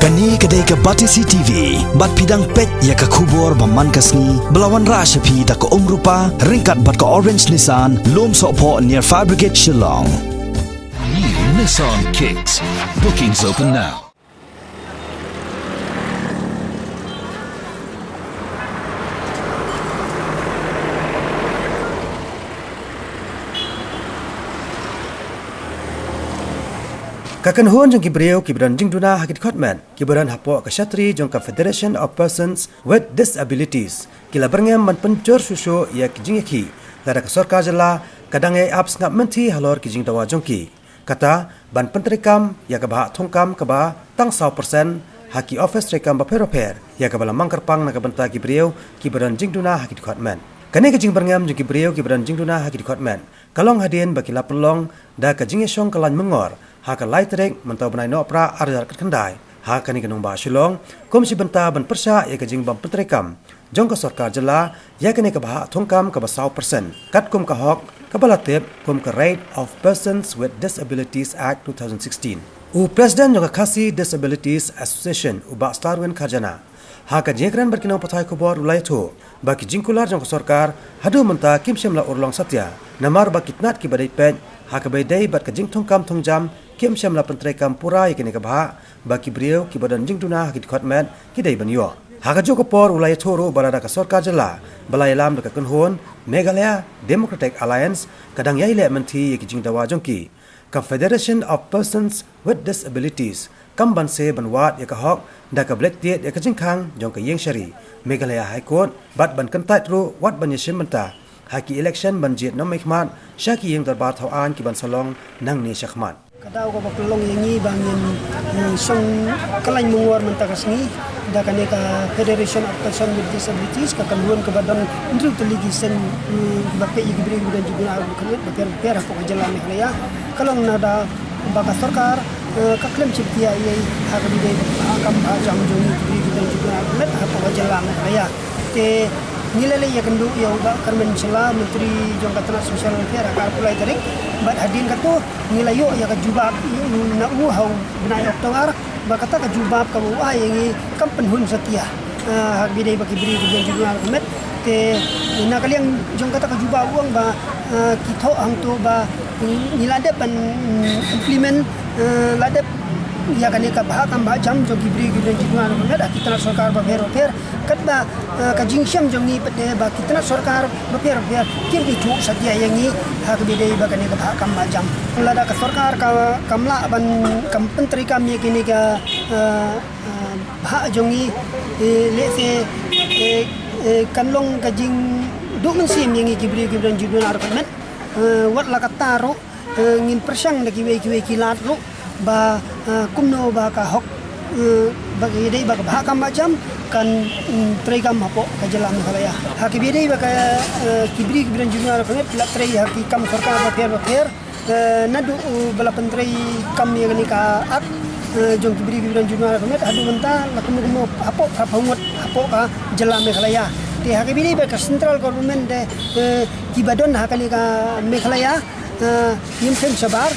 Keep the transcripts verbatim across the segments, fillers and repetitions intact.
Kane ka dei ka Batesi T V, bad phi dang peit ïa ka khubor ba man ka sngi, ba la wanrah sha phi da ka Umrupa, ryngkat bad ka Orange Nissan, Lumsohphoh near Fire Brigade Shillong. New Nissan Kicks. Bookings open now. Ka kynhun jong ki briew kiba don jingduna ha ki dkhot met, kiba don hapoh ka shatri jong ka Federation of Persons with Disabilities, ki la byrngem ban pynjur shuh shuh ïa ki jingïakhih, lada ka sorkar jylla ka dang ïai ap sngap mynthi halor ki jingdawa jong ki. Kata, ban pyntreikam ïa ka bhah thungkam kaba tang saw percent ha ki office treikam bapher bapher, ïa kaba la mang kyrpang na ka bynta ki briew kiba don jingduna ha ki dkhot met. Kane ka jingbyrngem jong ki briew kiba don jingduna ha ki dkhot met ka long hadien ba ki la pynlong da ka jingïashong ka lain myngor ha ka lai tarik mynta u bnai Nohprah arhajar khatkhyndai. Ha kane ka nongbah Shillong, kum shi bynta ban pyrshah ïa ka jingbym pyntreikam jong ka sorkar jylla ïa kane ka bhah thungkam kaba saw percent, katkum ka hok kaba la tip kum ka Right of Persons with Disabilities Act two thousand sixteen. U President jong ka Khasi Disabilities Association, u Bah Starwin Kharjana, ha ka jingkren bad ki nongpathai khubor u la ïathuh ba ki jingkular jong ka sorkar haduh mynta kim shym la urlong satia, namar ba ki tnat kiba dei peit ha kaba ïadei bad ka jingthungkam thungjam kim shym la pyntreikam pura ïa kane ka bhah, ba ki briew kiba don jingduna ha ki dkhot met ki dei ban ïoh. Ha kajuh ka por u la ïathuh ruh ba lada ka sorkar jylla ba la ïalam da ka kynhun Meghalaya Democratic Alliance ka dang ïai leh mynthi ïa ki jingdawa jong ki, ka Federation of Persons with Disabilities kam banse ban wad ïa ka hok da kaba leit tied ïa ka jingkhang jong ka ïing shari Meghalaya High Court, bad ban kyntait ruh wat ban ïashim bynta ha ki election ban jied nongmihkhmat sha ki ïing dorbar thaw aiñ kiban sa long nangne shakhmat. Ka daw kaba pynlong ïa ngi ba ngin, eh, shong ka lain myngor mynta ka sngi da kane ka Federation of Persons with Disabilities, ka kynhun kaba don hynriew tylli ki seng, eh, kiba peit ïa ki briew kiba don jingduna bapher bapher hapoh ka jylla Meghalaya. Ka long na da ba ka sorkar, eh, ka khlem shim ïa ei ha kaba ïadei bad ka kam ka jam jong ngi ki briew kiba don jingduna bapher hapoh ka jylla Meghalaya. Te ngi la leit ïakynduh ïa u Bah Kyrmen Shylla, Myntri jong ka tnat Social Welfare, ha ka arphew lai tarik. Bad hadien kato ngi la ïoh ïa ka jubab na u ha u bnai October, ba kata ka jubab kaba u ai ïa ngi kam pynhun satia, ah, ha kaba ïadei bad ki briew kiba don jingduna bapher. Te na ka liang jong kata ka jubab u ong ba, ah, ki thoh hangto ba, mm, ngi la dep ban, mm, implement, eh, la dep ïa kane ka bhah kam bhah jam jong ki briew kiba don jingduna bapher ha ki tnat sorkar bapher bapher. Katba, eh, ka jingshem jong ngi pat de ba ki tnat sorkar bapher bapher kim ithuh satia ïa ngi ha kaba ïadei bad kane ka bhah kam bhah jam. Lada ka sorkar ka, kam lah ban, kam pyntreikam ïa kine ka, eh, eh, bhah jong ngi, eh, lehse, eh, eh, kan long ka jingduh mynsiem ïa ngi ki briew kiba don jingduna bapher. Eh, wat la katta ruh, eh, ngin pyrshang da kiwei kiwei ki lad ruh ba, eh, kumno ba ka hok, eh, ba ka ïadei bad ka bhah kam bhah jam kan, mm, treikam hapoh ka jylla Meghalaya. Ha kaba ïadei bad ka, eh, ki briew kiba don jingduna bapher ki la trei ha ki kam sorkar bapher bapher, eh, naduh, uh, ba la pyntreikam ïa kane ka Act, eh, jong ki briew kiba don jingduna bapher haduh mynta la kumno kumno hapoh phra phew ngut hapoh ka jylla Meghalaya. Te ha kaba ïadei bad ka central government de, eh, kiba don ha kane ka Meghalaya, eh, ngim kheiñ shabar,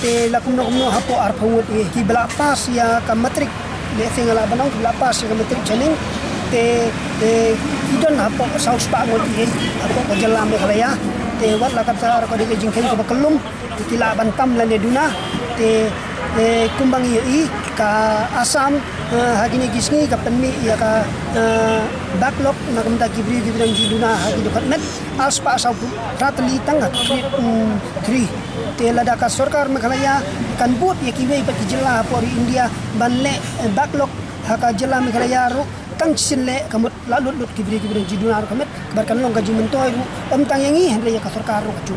te la kumno kumno hapoh arphew ngut ïa kiba la pass ïa ka matric, lehse nga lah ban ong kiba la pass ïa ka matric training, te, eh, ki don hapoh saw spah ngut ïa hapoh ka jylla Meghalaya. Te wat la katta ruh ka dei ka jingkheiñ kaba kyllum, te ki lah ban tam lane duna, te, eh, kumba ngi ïohi ka Assam, eh, ha kine ki sngi ka pynmih ïa ka, eh, backlog na ka bynta ki briew kiba don jingduna ha ki dkhot met. Ar spah saw phra tylli tang ha grade, mm, three. Te lada ka sorkar Meghalaya kan bud ïa kiwei pat ki jylla hapoh ri India ban leh, eh, backlog ha ka jylla Meghalaya ruh tang shisien leh ka mut la lut lut ki briew kiba don jingduna bapher met, bad kan long ka jingmyntoi ruh ym tang ïa ngi hynrei ïa ka sorkar ruh kajuh.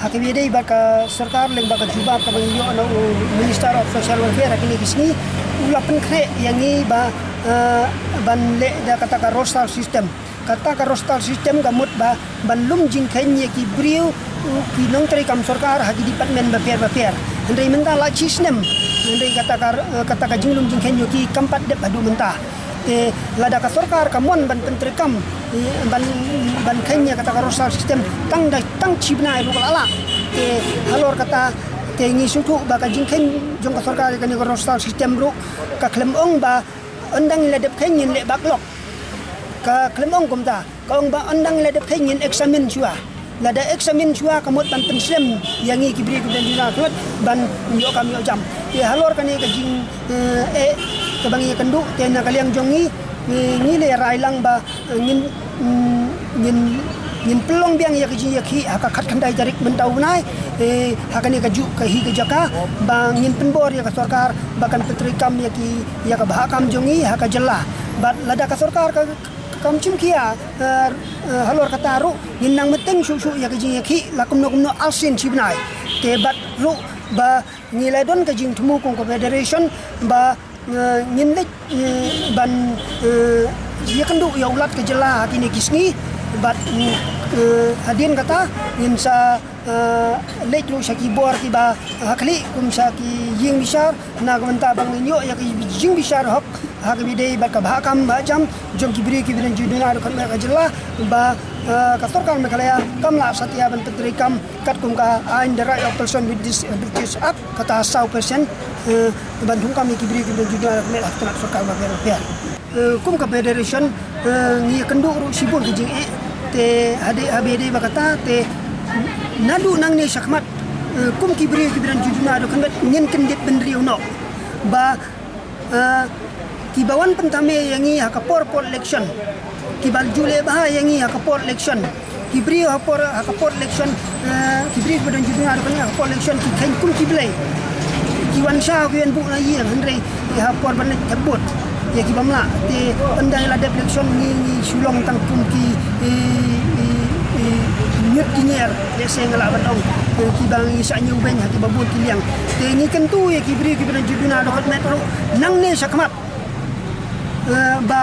Ha kaba ïadei bad ka sorkar lyngba ka jubab kaba ngi ïoh na u Minister of Social Welfare ha kine ki sngi, u la pynkhreh ïa ngi ba, eh, ban leh da kata ka roster system. Kata ka roster system ka mut ba ban lum jingkheiñ ïa ki briew, uh, ki nongtrei kam sorkar ha ki department bapher bapher. Hynrei mynta la shi snem hynrei kata ka, uh, kata ka jinglum jingkheiñ ïa ki kam pat dep haduh mynta. Te lada ka sorkar ka mon ban pyntreikam, eh, ban, ban kheiñ ïa kata ka roster system tang da tang shi bnai ruh ka la lah. Te halor kata Te ngi sngewthuh ba ka jingkheiñ jong ka sorkar ïa kane ka roster system ruh ka khlem ong ba ynda ngi la dep kheiñ ngin leh backlog. Ka khlem ong kumta, ka ong ba ynda ngi la dep kheiñ ngin examine shuwa. Lada examine shuwa ka mut ban pynslem ïa ngi ki briew kiba don jingduna khmat ban ïoh kam ïoh jam. Te halor kane ka jing, eh, eh, kaba ngi ïakynduh te na ka liang jong ngi, ngi, ngi la rai lang ba ngin, mm, ngin, ngin pynlong biang ïa ka jingïakhih ha ka khatkhyndai tarik mynta u bnai, eh, ha kane kajuh ka hi ka jaka ba ngin pynbor ïa ka sorkar ba kan pyntreikam ïa ki, ïa ka bhah kam jong ngi ha ka jylla. Bad lada ka sorkar ka, ka kam shim khia, eh, eh, halor kata ruh ngin nang bteng shuh shuh ïa ka jingïakhih la kumno kumno arsien shi bnai. Te bad ruh ba ngi la don ka jingthmu kum ka federation ba eh, ngin leit, eh, ban, eh, ïakynduh ïa u Lat ka jylla ha kine ki sngi bad, mm, eh, hadien kata ngin sa, eh, leit ruh sha ki bor kiba ha khlieh kum sha ki ïing bishar na ka bynta ba ngin ïoh ïa ki ïing bishar hok ha kaba ïadei bad ka bhah kam bhah jam jong ki briew kiba don jingduna khmat ka jylla ba, eh, ka sorkar Meghalaya kam lah satia ban pyntreikam katkum ka aiñ The Right of Person with Disabilities Act, kata saw percent, eh, ban thungkam ïa ki briew kiba don jingduna khmat ha ka tnat sorkar ba pher ba pher. Eh, kum ka federation, eh, ngi ïakynduh ruh shibun ki jingeh, te hadei, haba ïadei bad kata te naduh nangne shakhmat, eh, kum ki briew kiba don jingduna khmat ngin kyndit bynriew noh ba, eh, kiba wan pynthame ïa ngi ha ka por por election, kiba ju leh bha ïa ngi ha ka por election, ki briew ha por, ha ka por election, eh, ki briew ba don jingduna ha ka por election ki kheiñ kum ki blei. Ki wan sha ki wan buh na ïing hynrei ha por ban leit thep vote ïa ki bym lah. Te ynda la dep election ngi, ngi shu long tang kum ki, eh, eh, eh, ñiut ki ñier, lehse nga lah ban ong, eh, kiba ngi shah ñiew beiñ ha kiba bun ki liang. Te ngi kyntu ïa ki briew kiba don jingduna khmat ruh nangne shakhmat, eh, ba,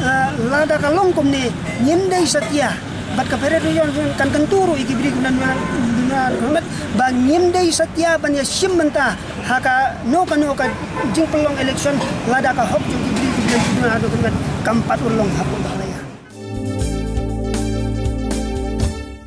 eh, lada ka long kumne ngim dei satia, bad ka federation kan kyntu ruh ïa ki briew kiba don jingduna khmat ba ngim dei satia ban ïashim bynta ha kano kano ka jingpynlong election lada ka hok jong ki briew kiba don jingduna khmat kam pat urlong hapoh ba